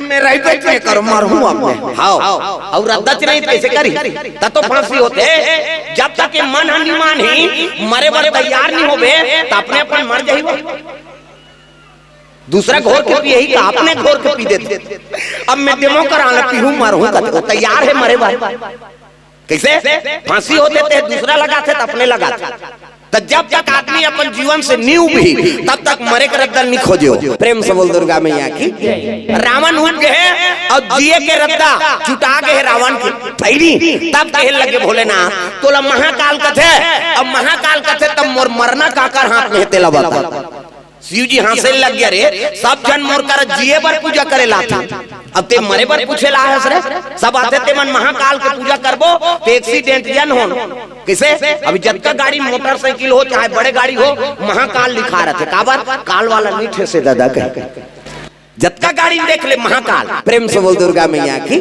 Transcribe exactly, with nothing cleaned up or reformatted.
मैं रहिबे नहीं करो, मरहूं अब मैं। हाव, अउ रद्दा च नहीं त कइसे करी? त तो फांसी होथे। जब तक ये मन ह नहीं मानही, मरे बर तैयार नहीं होबे, त अपने अपन मर जाही वो। दूसरा घोर के पियही का, अपने घोर के पी देथे। अब मैं देमो करा ल पीहूं, मरहूं कथे, वो तैयार हे मरे बर। कइसे? फांसी होथे ते दूसरा लगाथे त अपने लगाथे। त जब तक आदमी अपन जीवन से नहीं उबही, तब तक मरे के रद्दा नहीं खोजे। प्रेम से बोल दुर्गा मैया की। रावण उब गे हे अउ जिए के रद्दा चुटा गे हे रावण के थैली। तब कहे लगे भोलेनाथ, तोला महाकाल कथे। अब महाकाल कथे तब मोर मरना काकर हाथ में हे तेला बता। शिव जी हाँसे लग गे, रे सब झन मोर करा जिए बर पूजा करे ल आथे, अब ते मरे बर पूछे ल आए हस रे? सब आथे ते मन महाकाल के पूजा करबो त accident झन होन। कइसे? अभी जतका गाड़ी, मोटरसाइकिल हो चाहे बड़े गाड़ी हो, महाकाल लिखा रथे। काबर? काल वाला नहीं ठेसे दादा कहे। जतका गाड़ी देख ले महाकाल। प्रेम से बोल दुर्गा मैया की।